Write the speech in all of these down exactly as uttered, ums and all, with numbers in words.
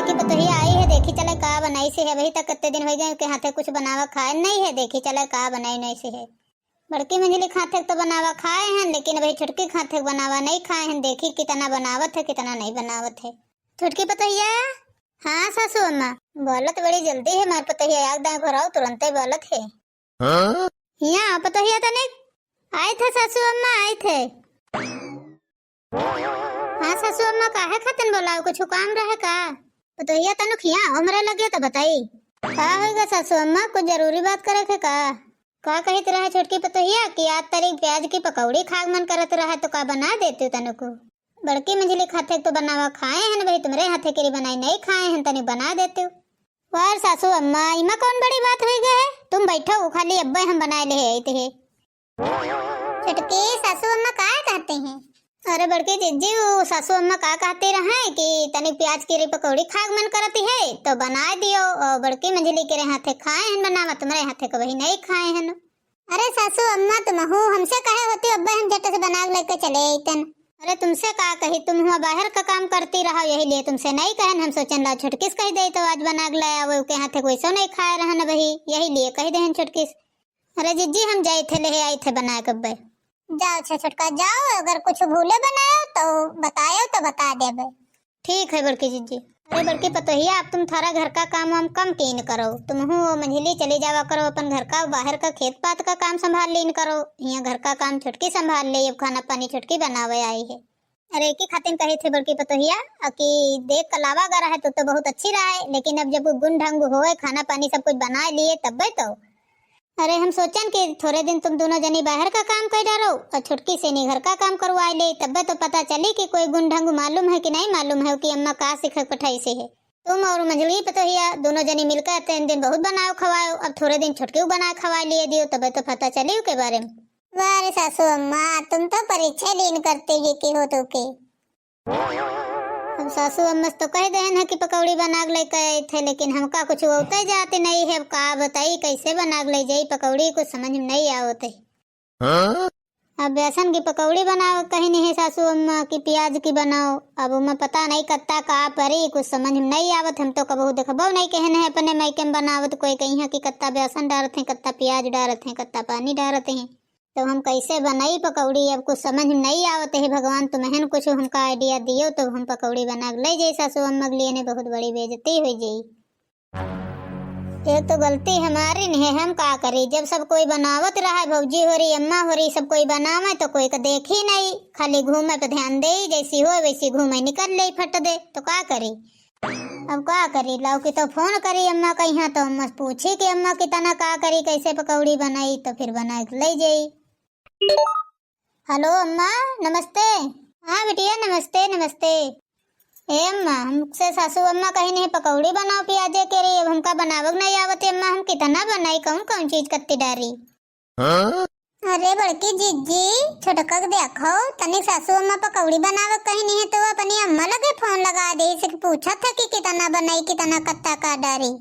कि पतोहिया आई है, देखी चले का बनाइस है। अबही तक कितने दिन होइ गए के हाथे कुछ बनावा खाए नहीं है, देखी चले का बनाई नहीं से है। बड़की मंझली के हाथे तो बनावा खाए हैं, लेकिन अबही छोटकी के हाथे बनावा नहीं खाए हैं। देखी कितना बनावत है, कितना नहीं बनावत है। छोटकी पतोहिया। हाँ सासू अम्मा। बोलत बड़ी जल्दी है मार पतोहिया, आग दाएं घोराओ, तुरंते बोलत है। हाँ? हिया पतोहिया तनिक। आए थे सासू अम्मा, आए थे। हाँ सासू अम्मा, काहे खातिन बोलाओ, कुछ काम रहे का? पतोहिया तनिक हिया हमरे लगे तो बताई। का होइगा सासू अम्मा, कुछ जरूरी बात करे के का? का कहित रहे छोटकी पतोहिया कि आज तनिक प्याज की पकौड़ी खाक मन करत रहे, तो का बना देती तनिक? बड़की मंझली के हाथे तो बनावा खाए हैं भाई, तुमरे हाथे केरी बनाई नहीं खाए हैं, तनिक बना देती। वाह सासू अम्मा, इमा कौन बड़ी बात हुई गए? तुम बैठो, खाली अब्बे हम बनाए ले आए थे। छोटकी सासू अम्मा का कहते हैं? अरे बड़की जिज्जी, वो सासू अम्मा का कहते रहे कि तनिक प्याज केरी पकौड़ी खाक मन करती है, तो बनाए दियो। और बड़की मंझली केरे हाथे खाए हैं बनावा, तुमरे हाथे कबही नहीं खाए हैं। अरे सासू अम्मा, तुमहू हमसे कहे होती, अब्बे हम झट से बना के लेके चले अइतन। अरे तुमसे का कही, तुम हुआ बाहर का काम करती रहो, यही लिए तुमसे नहीं कहन। हम सोचन ला छोटकिस कही दे तो आज बना के ले आवे, उके हाथे कोई सो नहीं खाए रहन अबही, यही लिए कही देहन छोटकिस। अरे जिज्जी, हम जाए थे, ले आए थे बना के अब्बे। जाओ अच्छा छोटका, जाओ, अगर कुछ भूले बनायो तो बतायो तो बता देबे। ठीक है बड़की जिज्जी। अरे बड़की पतोहिया, अब तुम थारा घर का काम वाम कम कीन करो, तुमहू वो मंझली चली जावा करो, अपन घर का बाहर का खेत पात का काम संभाल लीन करो। यहाँ घर का काम छोटकी संभाल ले, अब खाना पानी छोटकी बनावे आई है। अरे एकी खातिन कही थे बड़की पतोहिया, अ कि देख कलावा अगर है तो, तो बहुत अच्छी रहा है, लेकिन अब जब गुण ढंग होए, खाना पानी सब कुछ बना लिए तब्बे तो। अरे हम सोचन कि थोरे दिन तुम दोनों जनी बाहर का काम कर डारो और छोटकी से नी घर का काम करवा ले, तब्बे तो पता चली कि कोई गुण ढंग मालूम है कि नहीं मालूम है कि अम्मा का सिखक पठाई से है। तुम और मंझली पतोहिया दोनों जनी मिलकर तीन दिन बहुत बनाओ खवाओ, अब थोरे दिन छोटकी बनाए खवा लिए दियो, तब्बे तो पता चली के बारे में। वाह रे सासू अम्मा, तुम तो परीक्षा लीन करते ये के हो तो के। अब सासू अम्मा से तो कह देहन है कि पकौड़ी बना के लेके आए थे, लेकिन हमका कुछ होते जाते नहीं है। अब का बताई, कैसे बना के ले जाई पकौड़ी, कुछ समझ में नहीं आवत है। हाँ? अब बेसन की पकौड़ी बनाओ कही नहीं है सासू अम्मा कि प्याज की बनाओ। अब उमा पता नहीं कत्ता का परी, कुछ समझ में नहीं आवत। हम तो कबहू देखबो नहीं कहन है अपने मायके में बनावत, कोई कही है कि कत्ता बेसन डालत हैं, कत्ता प्याज डालत हैं, कत्ता पानी डालत हैं। तो हम कैसे बनाई पकौड़ी, अब कुछ समझ में नहीं आवत है। भगवान तुमहन कुछ हमका idea दियो तो हम पकौड़ी बना के ले जाई सासू अम्मा के लिए, नहीं बहुत बड़ी बेइज्जती हो जाई। एक तो गलती हमारी नहीं है, हम का करी, जब सब कोई बनावत रहा, भौजी हो रही, अम्मा हो रही, सब कोई बनावे तो कोई का देखी नहीं, खाली घूमे पे ध्यान दे, जैसी हो वैसी घूमे निकल ले फट दे, तो का करी। अब का करी, लाओ कि तो फोन करी अम्मा के यहाँ, तो अम्मा से पूछी कि अम्मा कितना का करी, कैसे पकौड़ी बनाई, तो फिर बना के ले जाई। हेलो अम्मा, नमस्ते। हाँ बिटिया, नमस्ते, नमस्ते। ए अम्मा, हमसे सासू अम्मा कही नहीं पकौड़ी बनाओ प्याजे के रे, अब हमका बनावक नहीं आवत है अम्मा, हम कितना बनाई, कौन कौन चीज कत्ती डारी? हाँ? अरे बड़की जिज्जी, छोटका के देखो, तनिक सासू अम्मा पकौड़ी बनावे कही नहीं है तो अपनी अम्मा लगे फोन लगा दे, इसे पूछा था कि कितना बनाई, कितना कत्ता का डारी।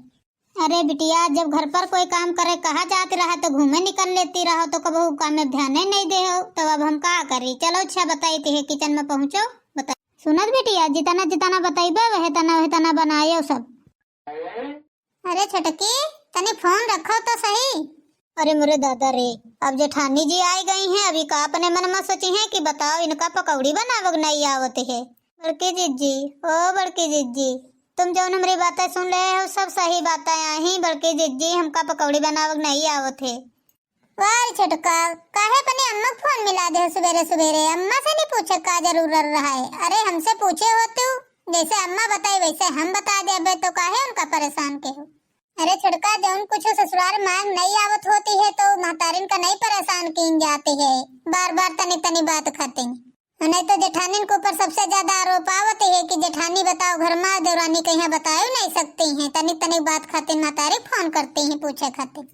अरे बिटिया, जब घर पर कोई काम करे कहा जात रहा तो घूमे निकल लेती रहो, तो कबहू काम में ध्यान ही नहीं दे हो, तो अब हम का करी? चलो अच्छा बताई थे किचन में पहुँचो, बताई। सुनत बिटिया, जितना जितना बताइबे वह तना वह तना बनायो सब। अरे छोटकी, तनी फोन रखो तो सही। अरे मोरे दादा रे, अब जेठानी जी आई गई हैं, अभी का अपने मन में सोची हैं कि बताओ इनका पकौड़ी बनावक नहीं आवत है। बड़की जिज्जी, ओ बड़की जिज्जी, तुम जौन हमरी बातें सुन ले हो सब सही बातें आही। बड़की जिज्जी, हमका पकौड़ी बनावक नहीं आवत है। वाह रे छोटका, काहे अपने अम्मा के फोन मिला दे हो सुबेरे सुबेरे? अम्मा से नहीं पूछे का जरूरत रहा है? अरे हमसे पूछे हो तू, जैसे अम्मा बताई वैसे हम बता देबे, तो काहे उनका परेशान के हो? अरे छोटका, जौन कुछ ससुराल मांग नहीं आवत होती है तो महतारिन का नहीं परेशान कीन जाती है बार बार तनी तनी बात खातिर। नहीं तो जेठानिन के ऊपर सबसे ज्यादा आरोप आवत है कि जेठानी बताओ घर में, देवरानी कहीं बताओ नहीं सकती हैं, तनी तनी बात खातिर महतारी फोन करती हैं पूछे खातिर।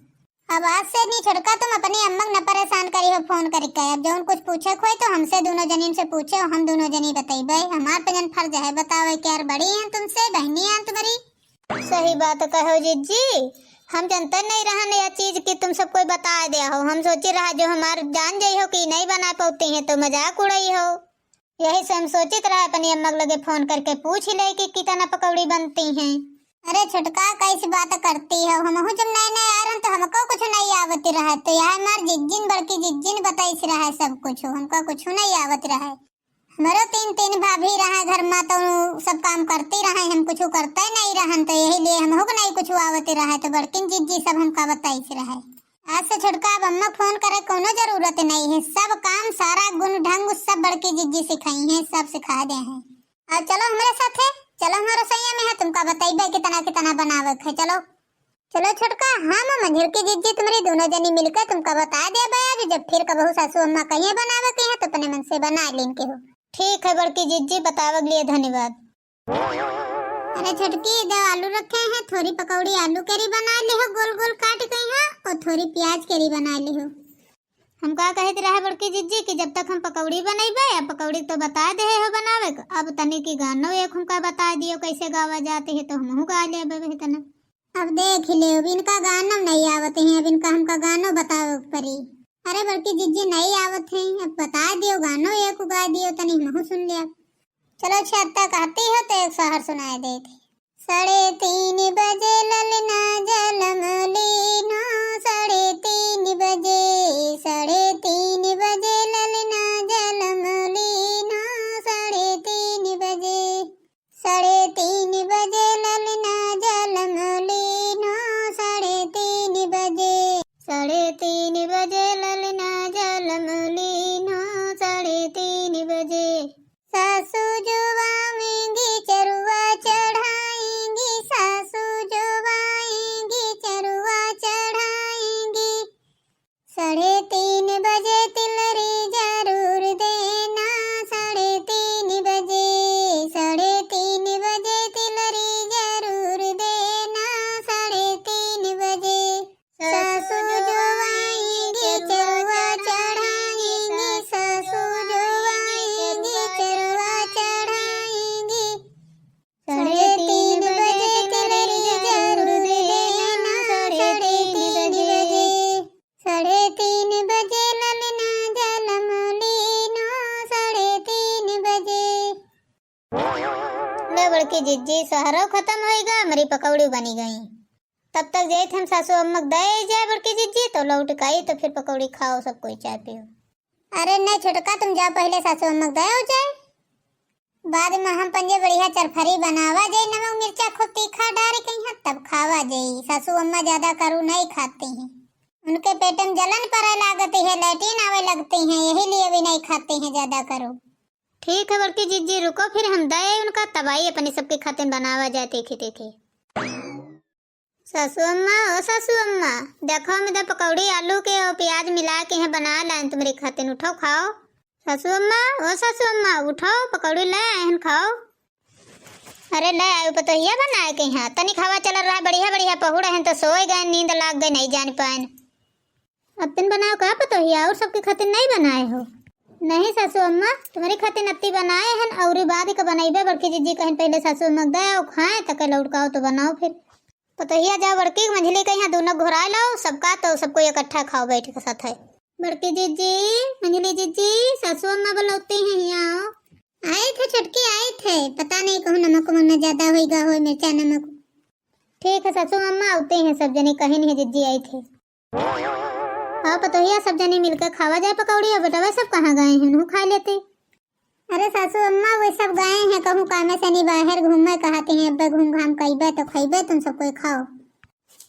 अब आज से नहीं छोटका, तुम अपनी अम्मा न परेशान करी हो फोन करके। अब जौन कुछ पूछे खोए तो हमसे दोनों जनीन से पूछे, हम दोनों जनी बतइबे। हमार पे जन फर्ज है बतावे के, यार बड़ी हैं तुमसे, बहनी हैं तुम्हारी। सही बात कहो जिज्जी, हम जनते नहीं रहन यह चीज कि तुम सब कोई बता दे हो। हम सोची रहा जो हमार जान जाई हो कि नहीं बना पाती हैं तो मजाक उड़ाई हो। यही से हम सोचित रहे अपनी अम्मा के लगे फोन करके पूछ ले कि कितना पकौड़ी बनती हैं। अरे छोटका, कैसी बात करती हो? हमहू जब नए नए आ रहन तो हमको कुछ नहीं आवत रहे, तो यह हमार जिज्जिन, बड़की जिज्जिन बताइस रहे सब कुछ, हमको कुछ नहीं आवत रहे। हमरो तीन तीन भाभी रहे घर में, तो सब काम करती रहे, हम कुछ करते नहीं रहन, तो यही लिए हमहू को नहीं कुछ आवत रहे, तो बड़किन जिज्जी सब हमका बताइस रहे। आज से छोटका अब अम्मा फोन करे कोनो जरूरत नहीं है, सब काम, सारा गुण ढंग सब बड़की जिज्जी सिखाई हैं, सब सिखा दे हैं। अब चलो हमरे साथे, चलो हमारे रसोइया में है, तुमका बतइबे कितना कितना बनावे के है। चलो, चलो छोटका, हम मंझिल की जिज्जी तुम्हरी दोनों जनी मिलके तुमका बता देबे आज, जब फिर कबहू सासू अम्मा कहिए बनावे के है तो अपने मन से बना लेन के हो। ठीक है बड़की जिज्जी, बतावे के लिए धन्यवाद। अरे छोटकी, दो आलू रखे हैं, थोड़ी पकौड़ी आलू केरी बना लिहो गोल गोल काट के यहाँ, और थोड़ी प्याज केरी बना लिहो। हम का कहत रहे बड़की जिज्जी कि जब तक हम पकौड़ी बनइबे, या पकौड़ी तो बता दे हो बनावे के, अब तनी की गानो एक हमका बता दियो कैसे गावा जाते है, तो हमहू गा लेबे वही तना। अब देख ले, अब इनका गानो नहीं आवत है, अब इनका हमका गानो बतावे के पड़ी। अरे बड़की जिज्जी नहीं आवत है, अब बता दियो गानो एक गा दियो, तनी हमहू सुन लिया। चलो अच्छा, अत्ता कहती हो तो एक सहर सुनाए देत है। साढ़े तीन बजे ललना जलम लीनो, साढ़े तीन बजे, साढ़े तीन बजे ललना जलम लीनो, साढ़े तीन बजे, साढ़े तीन बजे ललना जलम लीनो, साढ़े तीन बजे, साढ़े तीन बजे ललना जलम लीनो, साढ़े तीन बजे। सासू जो आवेंगी चरुआ चढ़ाएंगी, सासू जो आएंगी चरुआ चढ़ाएंगी। साढ़े तीन बजे तिलरी जरूर देना, साढ़े तीन बजे, साढ़े तीन बजे तिलरी जरूर देना, साढ़े तीन बजे। सासू जो आएंगी चरुआ चढ़ाएंगी, सासू जो आएंगी चरुआ चढ़ाएंगी। साढ़े तीन बजे तिलरी जरूर देना, साढ़े तीन बजे, साढ़े तीन बजे ललना जलम लीनो, साढ़े तीन बजे। ले बड़की जिज्जी, सहरो खत्म होइगा, हमरी पकौड़ी बनी गई। तब तक जाइत हम सासू अम्मा के दे जाए बड़की जिज्जी, तो लौट के आई तो फिर पकौड़ी खाओ, सब कोई चाय पियो। अरे नहीं छोटका, तुम जाओ पहले सासू अम्मा के दे जाए, बाद में हम पंजे बढ़िया चरफरी बनावा जाए, नमक मिर्चा खूब तीखा डाल के यहाँ तब खावा जाए। सासू अम्मा ज्यादा करू नहीं खाती हैं, उनके पेट में जलन पड़े लागती है, लैट्रिन आवे लगती हैं, यही लिए भी नहीं खाती हैं ज्यादा करू। ठीक है बड़की जिज्जी, रुको फिर हम दे उनका तबाई अपने सबके खातिर बनावा जाए, देखे देखे। सासू अम्मा, ओ सासू अम्मा, देखो हम इधर पकौड़ी आलू के और प्याज मिला के हैं बना लाइन तुम्हरे खातिर, उठाओ खाओ। सासू अम्मा, ओ सासू अम्मा, उठाओ पकौड़ी ले आए हैं खाओ। अरे ले आयो पतोहिया बनाए के यहाँ, तनी खावा चल रहा है, बढ़िया बढ़िया पहुड़ हैं तो सोए गए, नींद लाग गए, नहीं जान पाए। अत्तन बनाओ का पतोहिया, और सबके खातिर नहीं बनाए हो? नहीं सासू अम्मा, तुम्हरी खातिर अत्ती बनाए हन, और बाद का बनइबे, बड़की जिज्जी कहन पहले सासू अम्मा के दे आओ, खाए, तके लौटकाओ तो बनाओ फिर। पतोहिया जाओ बड़की मंझली के यहाँ दोनों घोराए लाओ, सबका तो सबको इकट्ठा खाओ बैठ के साथ है। बड़की जिज्जी, मंझली जिज्जी, सासू अम्मा बुलौती हैं, यहाँ आओ। आए थे छोटकी, आए थे, पता नहीं कहूँ नमक उमक में ज्यादा होइगा हो, मिर्चा नमक। ठीक है सासू अम्मा, आते हैं सब जने, कहीं नहीं जिज्जी आई थे। हाँ पतोहिया, सब जने मिलकर खावा जाए पकौड़ी। और बेटवा सब कहाँ गए हैं, उन्हों खा लेते। अरे सासू अम्मा, वे सब गए हैं कहूँ कामे से नहीं, बाहर घूमे कहते हैं, अब्बे घूम घाम कइबे तो खइबे, तुम सब कोई खाओ।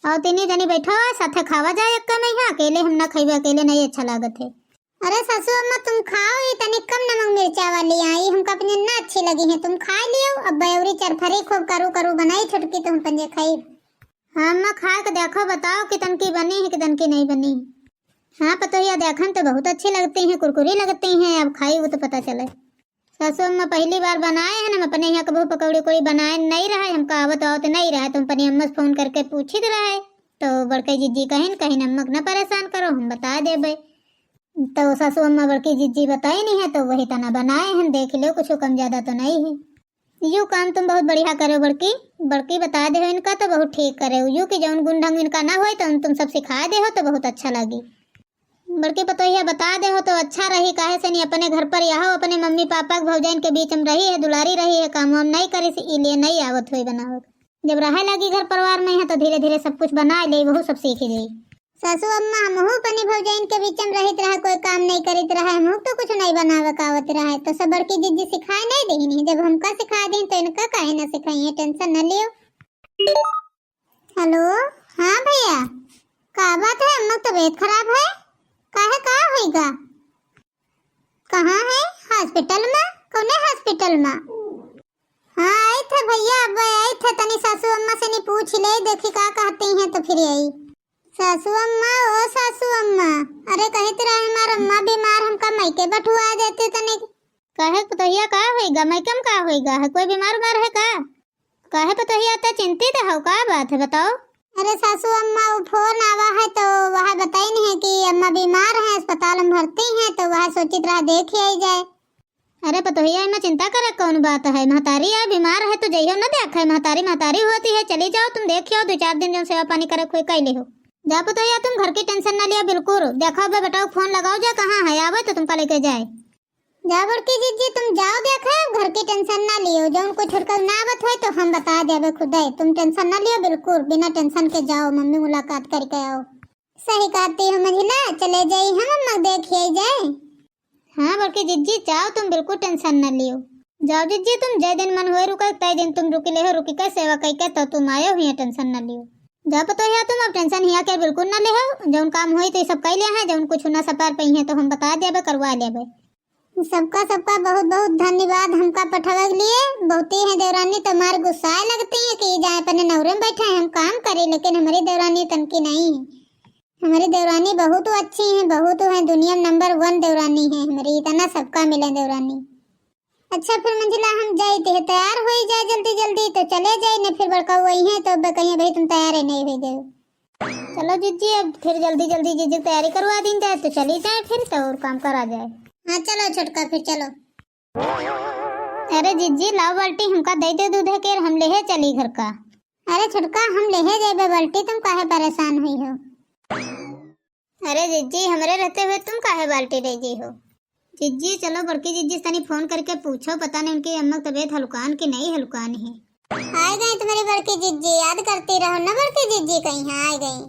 और तीनी जनी बैठो, साथे खावा जाए एक में यहाँ, अकेले हम ना खइबे, अकेले नहीं अच्छा लागत है। अरे सासू अम्मा, तुम खाओ, ये तनी कम नमक मिर्चा वाली आई, हमका अपने ना अच्छी लगी है, तुम खा लियो। अब बयौरी चरफरी खूब करू करू बनाई छोटकी, तो हम पंजे खाई। हाँ अम्मा, खा के देखो, बताओ कितन की बनी है, कितन की नहीं बनी। हाँ पतोहिया, देखन तो बहुत अच्छी लगती हैं, कुरकुरी लगती हैं, अब खाई वो तो पता चले। सासू अम्मा पहली बार बनाए हैं, हम अपने यहाँ कबहू पकौड़ी कोई बनाए नहीं रहा, हमका आवत आवत नहीं रहा, तो हम अपनी अम्मा से फोन करके पूछित रहे, तो बड़के जिज्जी कहिन, कहिन अम्मा के ना परेशान करो, हम बता देबे। तो सासू अम्मा बड़की जिज्जी बताई नहीं है, तो वही तना बनाए हैं, देख लो कुछ कम ज्यादा तो नहीं है। यू काम तुम बहुत बढ़िया करो बड़की, बड़की बता दे हो इनका तो बहुत ठीक करे हो, यू कि जौन गुण ढंग इनका ना होए तो तुम सब सिखा दे हो तो बहुत अच्छा लगी। बड़की पतोहिया बता देहो तो अच्छा रही, काहे से नहीं अपने घर पर यहो, अपने मम्मी पापा के भौजाइन के बीच में रही है, दुलारी रही है, काम वाम नहीं करी से, ई लिए नहीं आवत होई बनावे। जब रहे लगी घर परिवार में है तो धीरे धीरे सब कुछ बना ले, वहू सब सीख जाई। सासू अम्मा, हमहू अपनी भौजाइन के बीच में रहित रहे, कोई काम नहीं करित रहे, हमहू तो कुछ नहीं बनावे का आवत रहे, तो सब बड़की जिज्जी सिखाए नहीं देहिन है। जब हमका सिखाए देहिन तो इनका काहे ना सिखाई है, tension न लियो। हेलो, हाँ भैया, का बात है? अम्मा के तबीयत खराब है? काहे, का होइगा? कहाँ है? हॉस्पिटल में? कौने हॉस्पिटल में? हाँ, आई थे भैया, अब आई थे, तनी सासू अम्मा से नहीं पूछ ले, देखी का कहती हैं तो फिर आई। सासू अम्मा, ओ सासू अम्मा, अरे कहित रहे हमार अम्मा बीमार, हमका मइके बठुआ देते तनी। काहे पतोहिया, का होइगा? मइके में का होइगा है? कोई बीमार उमार है का? काहे पतोहिया, इतना चिंतित हो, का बात है, बताओ? अरे सासू अम्मा, वो फोन आवा है तो वह बताइन है कि अम्मा बीमार है, अस्पताल में भर्ती है, तो वह सोचित रहा देख ही आई जाए। अरे पतोहिया, इमा चिंता करे कौन बात है? महतारी है, बीमार है तो जइहो न देखे, महतारी महतारी होती है, चली जाओ तुम, देख आओ, दो चार दिन जौन सेवा पानी करे कोई कइ लिहो। जा पतोहिया, तुम घर की tension न लियो बिल्कुल, देखो बे बेटा को फोन लगाओ जा, कहाँ है, आवे तो तुमका लेके जाए। जा बड़की जिज्जी, तुम जाओ देखे, घर की tension ना लियो, जौन कुछ हुड़कल ना आवत होए तो हम बता देबे खुदे, तुम tension ना लियो बिल्कुल, बिना tension के जाओ, मम्मी मुलाकात करके आओ। सही कहती हो मंझिला, चले जाई हम अम्मा के देखिए जाए। हाँ बड़की जिज्जी, जाओ तुम बिल्कुल tension ना लियो। जाओ जिज्जी, तुम जय दिन मन होए रुके, तय दिन तुम रुकी ले हो, रुकी के सेवा कई के तो तुम आयो हुई, tension ना लियो। जा पतोहिया, तुम अब tension हिया के बिल्कुल ना ले हो, जौन काम होई तो ये सब कई ले हैं, जौन कुछ ना सपार पई हैं तो हम बता देबे, करवा लेबे। सबका, सबका बहुत, बहुत धन्यवाद हमका पठावे के लिए। बहुते हैं देवरानी तो हमारे गुस्साए लगती हैं कि जाए अपने नौरे में बैठे हैं, हम काम करें, लेकिन हमारी देवरानी तनकी नहीं है। हमारी देवरानी बहुत अच्छी हैं, बहुत हैं, दुनिया में number one देवरानी है हमारी, इतना सबका मिले देवरानी। अच्छा फिर मंझिला, हम जाई ते तैयार होई जाए जल्दी जल्दी, तो चले जाई, न फिर बड़का वही है तो अब कहिए भाई तुम तैयार ही नहीं हुई गए। चलो जिज्जी, अब फिर जल्दी जल्दी जिज्जी की तैयारी करवा दी जाए, तो चली जाए फिर तो और काम करा जाए। हाँ चलो छोटका, फिर चलो। अरे जिज्जी, लाओ बाल्टी, हमका दे दे दूध के, हम लेहे चली घर का। अरे छोटका, हम लेहे जेबे बाल्टी, तुम काहे परेशान हुई हो? अरे जिज्जी, हमरे रहते हुए तुम काहे बाल्टी ले जी हो? जिज्जी, चलो बड़की जिज्जी से तनी फोन करके पूछो, पता नहीं उनकी अम्मा की तबीयत हलुकान की नहीं हलुकान है। आए गई तुम्हारी बड़की जिज्जी, याद करती रहो ना बड़की जिज्जी, कहीं आए गई।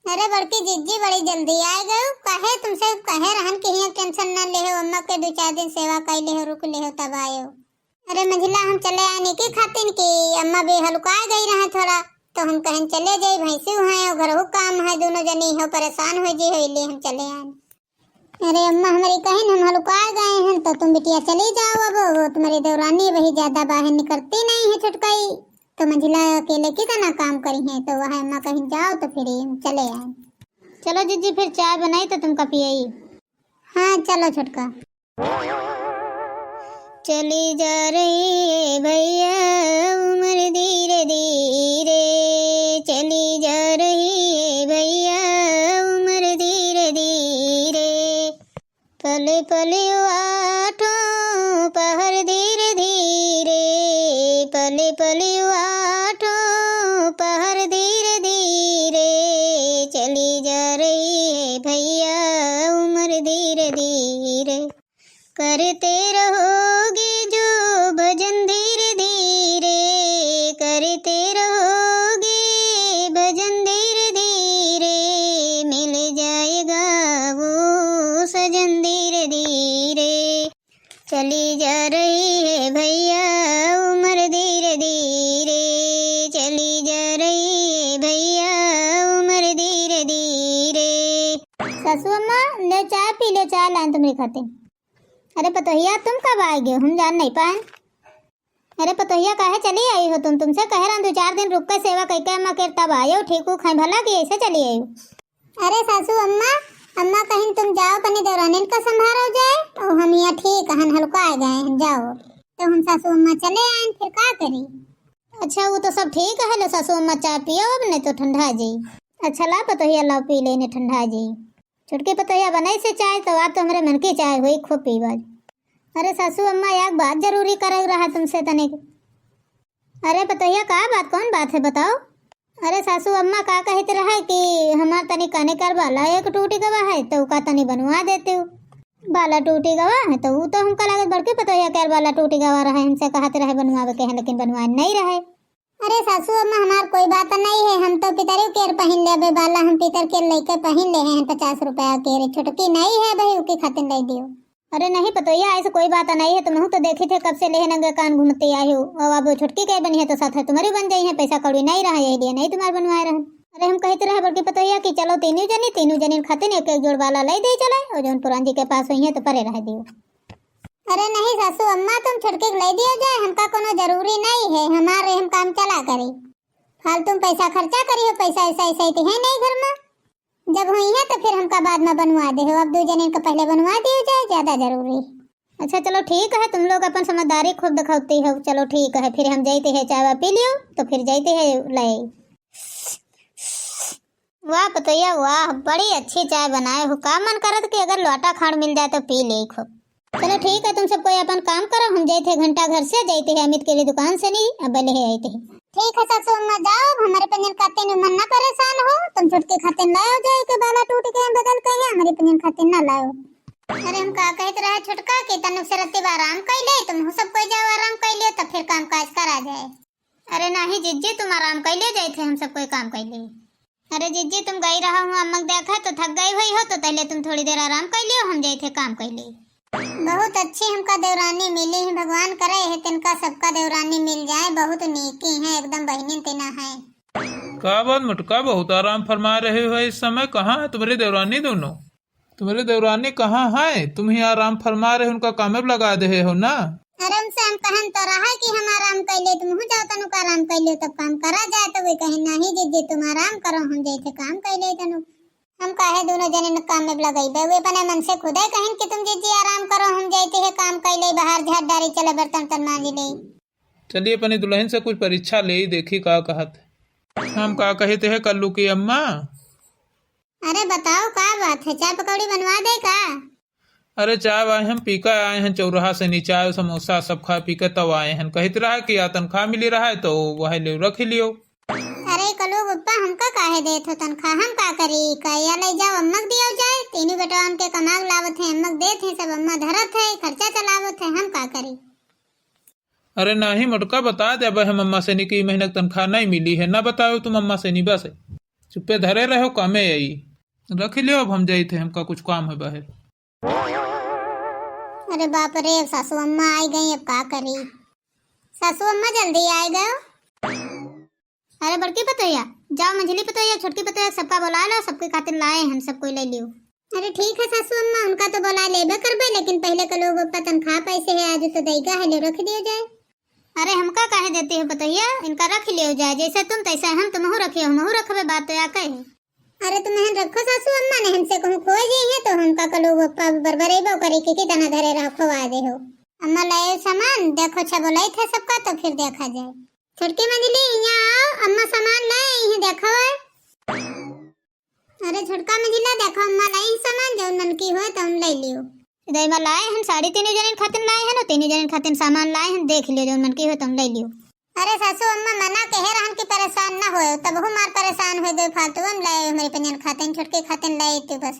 अरे बड़की जिज्जी, बड़ी जल्दी आए गयो, काहे तुमसे कहे रहन कि हियां tension ना लेहो, अम्मा के दो चार दिन सेवा कर लेहो, रुक लेहो, तब आयो। अरे मंझिला, हम चले आने की खातिन कि अम्मा भी हलुकाए गई रहे थोड़ा, तो हम कहन चले जाई, भैंसी हैं और घरहू काम है, दोनों जनी हो परेशान हो जी हो, इसलिए हम चले आए। अरे अम्मा हमारी कहिन हम हलुकाए गए हैं, तो तुम बिटिया चली जाओ, अब वो तुम्हारी देवरानी वही ज्यादा बाहर निकलती नहीं है छुटकाई, तो मंझिला अकेले कितना काम करी है, तो वह अम्मा कहिन जाओ, तो फिर हम चले आए। चलो जिज्जी, फिर चाय बनाई तो तुमका पियाई। हाँ चलो छोटका। चली जा रही है भैया उम्र धीरे धीरे, चली जा रही है भैया उम्र धीरे धीरे। पल पल आठों पहर धीरे धीरे, पल पल आठों पहर धीरे धीरे, चली जा रही है भैया उम्र धीरे धीरे। करते रहोगे जो भजन धीरे धीरे, करते रहोगे भजन धीरे धीरे, मिल जाएगा वो सजन धीरे धीरे। चली जा रही है भैया उम्र धीरे धीरे, चली जा रही है भैया उम्र धीरे धीरे। सासू अम्मा, ले चाय पी ले, चाय लाइन तुम्हारे खातिर। अरे पतोहिया, तुम कब आए गए? हम जान नहीं पाए। अरे पतोहिया, काहे चली आई हो तुम? तुमसे कहे रहन दो चार दिन रुक के सेवा कई के अम्मा के तब आयो, ठीक हो खाए भला कि ऐसे चली आई हो? अरे सासू अम्मा, अम्मा कहिन तुम जाओ अपनी देवरानिन का संभारो जाए, और हम यहाँ ठीक हन, हलुकाए गए हैं, जाओ। तो हम सासू अम्मा चले आए, फिर का करी? अच्छा, वो तो सब ठीक है, लो सासू अम्मा चाय पियो, अब नहीं तो ठंडा जाई। अच्छा ला पतोहिया, लाओ पी लेने, ठंडा जाई। छोटकी पतोहिया बनाई से चाय, तो आज तो हमरे मन की चाय हुई, खूब पीबा। अरे सासू अम्मा, एक बात जरूरी करे रहा तुमसे तनिक। अरे पतोहिया, का बात, कौन बात है बताओ? अरे सासू अम्मा का कहत रहे कि हमार तनी काने कार बाला एक टूटी गवा है, तो का तनी बनवा देते हो। बाला टूटी गवा है, तो ऊ तो हमका लागत बड़की पतोहिया के बाला टूटी गवा रहे, हमसे कहत रहे बनवावे के है, लेकिन बनवा नहीं रहे। अरे सासू अम्मा, हमार कोई बात नहीं है, हम तो पितरियो केर पहिन लेबे बाला, हम पितर केर लइके पहिन ले हैं पचास रुपया केर, छोटकी नहीं है भाई, उकी खातिर ले दियो। अरे नहीं पतोहिया, ऐसे कोई बात नहीं है, तुमहू तो देखी थे कब से लेहे नंगे कान घूमते आए हो। अब, अब छोटकी के बनी है तो साथ है तुम्हारी बन जाई है, पैसा कौड़ी नहीं रहा, यही लिए नहीं तुम्हारे बनवाए रहन। अरे हम कहते रहे बड़की पतोहिया कि चलो तीनों जनी, तीनों जनी खातिर एक एक जोड़ बाला ले दे चले, और जौन पुरान जी के पास हुई है तो परे रह दियो। अरे नहीं सासू अम्मा, तुम छोटकी के ले दियो जाए, हमका कोनो जरूरी नहीं है, हमारे हम काम चला करी। फालतू में पैसा खर्चा करी हो, पैसा ऐसा ऐसा ही तो है नहीं घर में। जब हुई है तो फिर हमका बाद में बनवा दे हो, अब दो जने का पहले बनवा दियो जाए, ज्यादा जरूरी। अच्छा चलो ठीक है, तुम लोग अपन समझदारी खूब दिखाती हो। चलो ठीक है, फिर हम जाते हैं, चाय वाय पी लियो तो फिर जाते हैं ले। वाह पतोहिया वाह, बड़ी अच्छी चाय बनाए हो। का मन करत कि अगर लोटा खाड़ मिल जाए तो पी ले खूब। चलो ठीक है, तुम सब कोई अपन काम करो, हम जाते हैं घंटा घर से, जाते हैं अमित के लिए दुकान से नहीं, अब ले आते हैं। ठीक है सासू अम्मा, जाओ, अब हमारे पंजन खातिर मन ना परेशान हो, तुम छोटकी खातिर लाओ जाए के बाला टूट के बदल के यहाँ, हमारे पंजन खातिर ना लाओ। अरे हम का कहत रहे छोटका कि तनुक से रत्ती बा आराम कर ले, तुम सब कोई जाओ आराम कर लियो, तब फिर काम काज करा जाए। अरे नहीं जिज्जी, तुम आराम कर लियो, जाए थे हम सब कोई काम कर ले। अरे जिज्जी, तुम गई रहा हूँ अम्मक देखा तो थक गई हुई हो, तो पहले तुम थोड़ी देर आराम कर लियो, हम जाए थे काम कर ले। बहुत अच्छी हमका देवरानी मिली है, भगवान करे है तिनका सबका देवरानी मिल जाए, बहुत नीकी है, एकदम बहनिन तिना है। का बात मोटका, बहुत आराम फरमा रहे हो इस समय, कहाँ है तुम्हारी देवरानी दोनों? तुम्हारी देवरानी कहाँ है? तुम ही आराम फरमा रहे, उनका कामे पे लगा दे हो ना। अरे उनसे हम कहन तो रहा कि हम आराम कर ले, तुम जाओ तनुक आराम कर लियो, तब काम करा जाए, तो वे कहे नहीं जिज्जी तुम आराम करो, हम जाए थे काम कर ले तनुक। हम काहे दोनों जने न काम में लगइबे? वे अपने मन से खुदे कहिन कि तुम जिज्जी आराम करो, हम जाइते हैं काम कइले, बाहर झाड़ डारी चले, बर्तन उर्तन मांज ले। चलिए अपनी दुल्हन से कुछ परीक्षा ले ही देखी का कहत। हम का कहते हैं कल्लू की अम्मा? अरे बताओ का बात है, चाय पकौड़ी बनवा दे का? अरे चाय वाय हम पी के आए हैं चौराहा से नी, चाय समोसा सब खा पी के तब आए हैं। कहित रहा कि आ तनख्वाह मिली रहा है तो वह ले रख लियो। अरे कलू बप्पा, हमका काहे देत हो तनख्वाह? हम का करी? का या ले जाओ, अम्मक दियो जाए। तीनों बेटवा हमके कमाग लावत है, अम्मक देत है, सब अम्मा धरत है, खर्चा चलावत है, हम का करी? अरे नाही मोटका, बता दे अब हम अम्मा से नी कि ई महीना के तनख्वाह नहीं मिली है, ना बताओ तुम अम्मा से नी, बस चुप्पे धरे रहो, कामे आई। रख लियो, अब हम जाइत है, हमका कुछ काम है बाहर। अरे बाप रे, अब सासू अम्मा आई गई, अब का करी? सासू अम्मा जल्दी आए गयो। अरे बड़की पतोहिया, जाओ मंझली पतोहिया, छोटकी पतोहिया, सबका बुला लो, सबके खातिर लाए हम, सब कोई ले लियो। अरे ठीक है सासू अम्मा, उनका तो बुला लेबे करबे, लेकिन पहले कलू बप्पा तनख्वाह पैसे है, आज तो दैगा है, ले रख दियो जाए। अरे हमका काहे देती हो पतोहिया, इनका रख लियो जाए, जैसे तुम तैसे हम, तुमहू रखियो, हमहू रखबे, बात तो या कहे। अरे तुम हन रखो सासू अम्मा, ने हमसे कहूँ खोए जइहे तो हमका कलू बप्पा बरबरेबो करे कि कितना धरे रखो आ दे हो। अम्मा लाए सामान, देखो छे बोलाई थे सबका तो फिर देखा जाए। छोटकी मंझली, यहाँ आओ, अम्मा सामान लाए, यहाँ देखो है। अरे छोटका मंझला, देखो अम्मा लाई सामान, जौन मन की होए तौन ले लियो। इधर में लाए हन साड़ी, तीनों जनिन खातिन लाए हन, और तीनों जनिन खातिन सामान लाए हन, देख लियो, जौन मन की होए तौन ले लियो। अरे सासू अम्मा मना कहे रहन कि परेशान ना होए, तब हूँ मार परेशान हो गए, फालतू हम लाए, हमारे पंजन खातिन, छोटके खातिन लाए तू बस।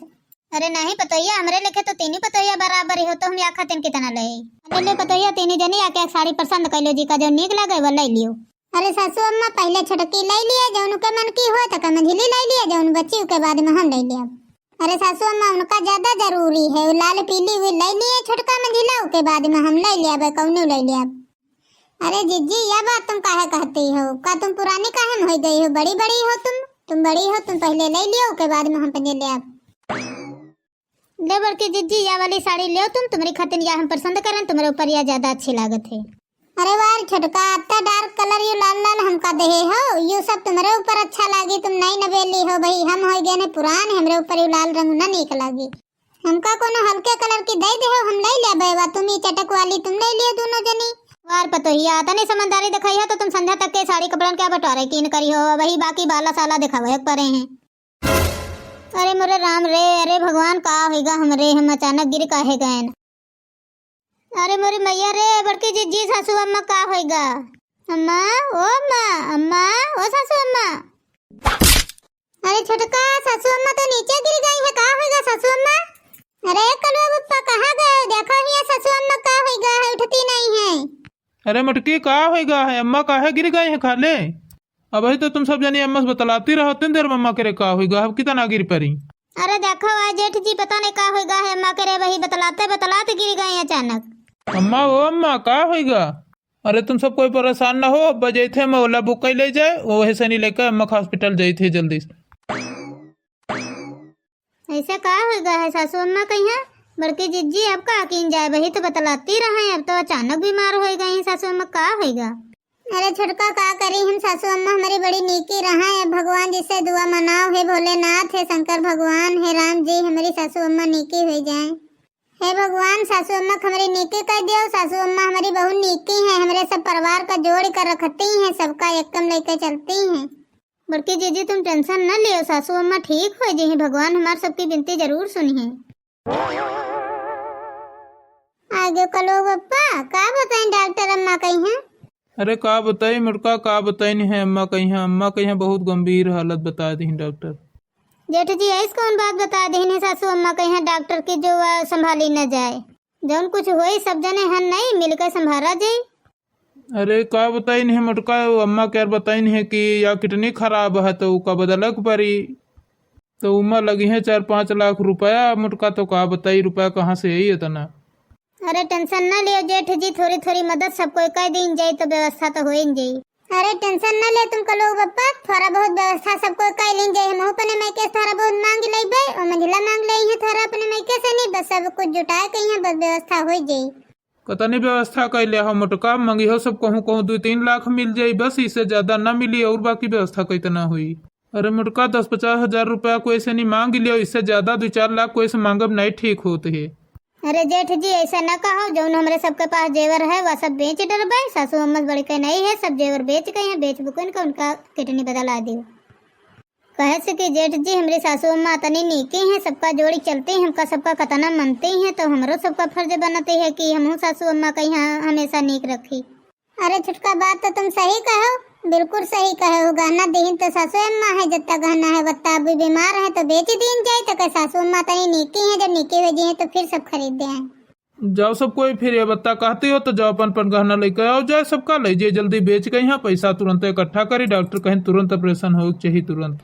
अरे नहीं पतोहिया, हमरे लेखे तो तीनों पतोहिया बराबर ही हो, तो हम या खातिन कितना लाए? अरे ले पतोहिया, तीनों जनी आके एक साड़ी पसंद कर लो जी, का जो नीक लगे वो ले लियो। अरे सासू अम्मा, पहले छोटकी ले लिया, जौन उके मन की हो, तो का मंझली ले लिया, जौन बची उके बाद में हम ले लिया। अरे सासू अम्मा, उनका ज्यादा जरूरी है, वो लाल पीली वो ले लिए छोटका मंझला, उके बाद में हम ले लिया, बे कौनो ले लिया। अरे जिज्जी, यह बात तुम काहे कहती हो? का तुम पुरानी काहे में हो गई हो? बड़ी बड़ी हो तुम, तुम बड़ी हो, तुम पहले ले लियो, उके बाद में हम पहले ले आब। ले बड़की जिज्जी, या वाली साड़ी ले तुम, तुम्हारी खातिर या हम पसंद करन, तुम्हारे ऊपर या ज्यादा अच्छी लागत है। अरे वाह रे छोटका, अत्ता डार्क कलर यू लाल लाल हमका देहे हो, यू सब तुम्हारे ऊपर अच्छा लागी, तुम नई नवेली हो भाई, हम हो गए ने पुरान, हमरे ऊपर यू लाल रंग ना नीक लागी। हमका कोनो हल्के कलर की दे दे हो, हम ले लेबे, वा तुम ई चटक वाली तुम ले लियो दोनों जनी। वार पतोहिया, तनी समझदारी दिखाई है तो तुम संध्या तक के साड़ी कपड़न के बंटवारे कीन करी हो, वही बाकी बाला साला दिखावे पड़े हैं। अरे मोरे राम रे, अरे भगवान, का होइगा हमरे, हम अचानक गिर काहे गएन? अरे मोरी मैया रे, बड़की जिज्जी, सासू अम्मा का होइगा? अम्मा, ओ अम्मा, अम्मा, ओ सासू अम्मा। छोटका, सासू अम्मा तो नीचे गिर गई है, का होइगा सासू अम्मा? अरे कलुआ बप्पा, कहाँ गए? देखो हिया सासू अम्मा का होइगा है, उठती नहीं है। अरे मोटकी, का होइगा है? अम्मा काहे गिर गई है खाले? अबही तो तुम सब जनी अम्मा से बतलाती रहो, तीन देर में अम्मा के रे का होइगा, अब कितना गिर पड़ी। अरे देखो, आज जेठ जी पता नहीं का होइगा है, अम्मा के रे वही बतलाते बतलाते गिर गई अचानक। अम्मा, ओ अम्मा, का होइगा? अरे तुम सब कोई परेशान ना हो, अब जैथे हम ओला बुक कर ले जाए, वही से नहीं लेकर अम्मा के हॉस्पिटल जैथे जल्दी से। ऐसे का होइगा है सासू अम्मा कहिया? बड़की जिज्जी, अब का कीन जाए, वही तो बतलाती रहे, अब तो अचानक बीमार हो गई सासू अम्मा, का होइगा? अरे छोटका, का करी हम, सासू अम्मा हमारी बड़ी नीकी रहा है, भगवान जी से दुआ मनाओ, हे भोलेनाथ, हे शंकर भगवान, हे राम जी, हमारी सासू अम्मा नीकी हो जाए। हे भगवान, सासू अम्मा के हमरी नीकी कर दियो। सासू अम्मा हमारी बहुत नीकी हैं, हमरे सब परिवार का जोड़ कर रखती हैं, सबका एकदम लेके चलती हैं। बड़की जीजी, तुम टेंशन न लियो, सासू अम्मा ठीक हो जी, भगवान हमार सबकी विनती जरूर सुनी है। आगे कलो पप्पा, का बताएं डॉक्टर अम्मा कही हैं? अरे का बताई मोटका, का बताई नहीं है अम्मा कही हैं, अम्मा कही हैं बहुत गंभीर हालत बता दी डॉक्टर। जेठ जी, ऐस कौन बात बता देहिन है सासू अम्मा कहिया डॉक्टर की जो वह संभाली न जाए? जौन कुछ होई सब जने हन नहीं मिलकर संभाला जाई। अरे का बताई नहीं मोटका, वो अम्मा के यार बताई नहीं है कि या किडनी खराब है तो उका बदलक पड़ी, तो उमा लगी है चार पाँच लाख रुपया। मोटका तो का बताई रुपया कहाँ से आई इतना। अरे टेंशन न लियो जेठ जी, थोड़ी थोड़ी मदद सब कोई कर दीन जाई तो व्यवस्था तो होइन जाई। अरे टेंशन न ले तुम कलो बप्पा, थोड़ा बहुत व्यवस्था सब कोई कर लीन जाई। हम अपने मायके से थोड़ा बहुत मांग लेबे, और मंझला मांग ले है थोड़ा अपने मायके से नहीं, बस सब कुछ जुटाए के यहाँ बस व्यवस्था हो जाई। कतनी व्यवस्था कर ले हो मोटका, मंगी हो सब कहूँ कहूँ दो तीन लाख मिल जाई बस, इससे ज्यादा न मिली और बाकी व्यवस्था कितना हुई। अरे मोटका, दस पचास हजार रुपया कोई से नहीं मांग लियो, इससे ज्यादा दो चार लाख कोई से मांगब नहीं ठीक होत है। अरे जेठ जी, ऐसा न कहो, जौन हमरे सबके पास जेवर है वह सब बेच डरबे। सासू अम्मा बड़ी के नहीं है, सब जेवर बेच गए हैं, बेच बुकन के उनका किडनी बदला दियो। कहे से कि जेठ जी, हमरी सासू अम्मा अतनी नीकी हैं, सबका जोड़ी चलती हैं, हमका सबका कतना मनती हैं, तो हमरो सबका फर्ज बनती है कि हमहू सासू अम्मा का यहाँ हमेशा नीक रखी। अरे छोटका, बात तो तुम सही कहो, बिल्कुल सही कहे हो। गहना दिहिन तो सासू अम्मा है, जितना गहना है वत्ता अभी बीमार है तो बेच दीन जाए, तो कहे सासू अम्मा तनी नीकी है, जब नीकी हो जी है तो फिर सब खरीद दे हैं। जाओ सब कोई, फिर ये बत्ता कहती हो तो जाओ अपन अपन गहना लेके आओ जाए, सबका ले जाए जल्दी बेच के यहाँ पैसा तुरंत इकट्ठा करी, डॉक्टर कहें तुरंत ऑपरेशन हो चाहिए तुरंत।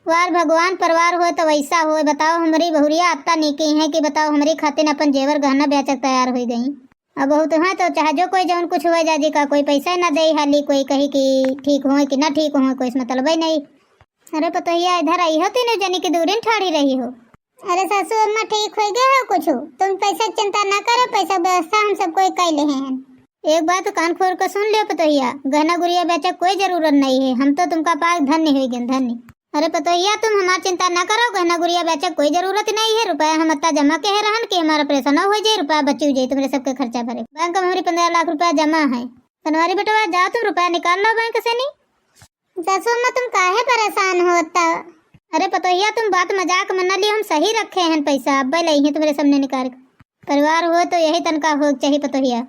वार भगवान, परिवार होए तो वैसा होए। बताओ हमरी बहुरिया अत्ता नीकी है कि बताओ हमरी खातिर अपन जेवर गहना बेचक तैयार हुई गई। अब बहुत है तो चाहे जो कोई जौन कुछ हुए जाजी का कोई पैसा ना दे हाली, कोई कही कि ठीक होए कि ना ठीक होए, कोई से मतलब ही नहीं। अरे पतोहिया, इधर आई हो, तीनों जनी की दूरिन ठाड़ी रही हो। अरे सासू अम्मा ठीक हो गए हो कुछ, तुम पैसा के चिंता ना करो, पैसा व्यवस्था हम सब कोई कर ले हैं। एक बात कान खोल के सुन लियो पतोहिया, गहना गुरिया बेचे कोई जरूरत नहीं है, हम तो तुमका पाक धन्य हुई गन धन्य। अरे पतोहिया, तुम हमार चिंता ना करो, गहना गुरिया बेचे कोई जरूरत नहीं है, रुपया हम अत्ता जमा के है रहन कि हमारा ऑपरेशन हो जाए, रुपया बची जाए तुम्हारे सबके खर्चा भरे। बैंक में हमारी पन्द्रह लाख रुपया जमा है। बनवारी बेटवा, जाओ तुम रुपया निकाल लो बैंक से नी। सासू अम्मा, तुम काहे परेशान होता? अरे पतोहिया, तुम बात मजाक में न लियो, हम सही रखे हैं पैसा, अब्बे ले हैं तुम्हारे सामने निकाल के। परिवार हो तो यही तनका हो चाहिए पतोहिया।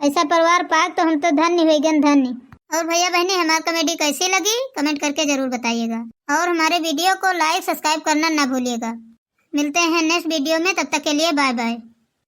ऐसा परिवार पाक तो हम तो धन्य हुई गन धन्य। और भैया बहनी, हमारी कॉमेडी कैसी लगी कमेंट करके जरूर बताइएगा, और हमारे वीडियो को लाइक सब्सक्राइब करना ना भूलिएगा। मिलते हैं नेक्स्ट वीडियो में, तब तक के लिए बाय बाय।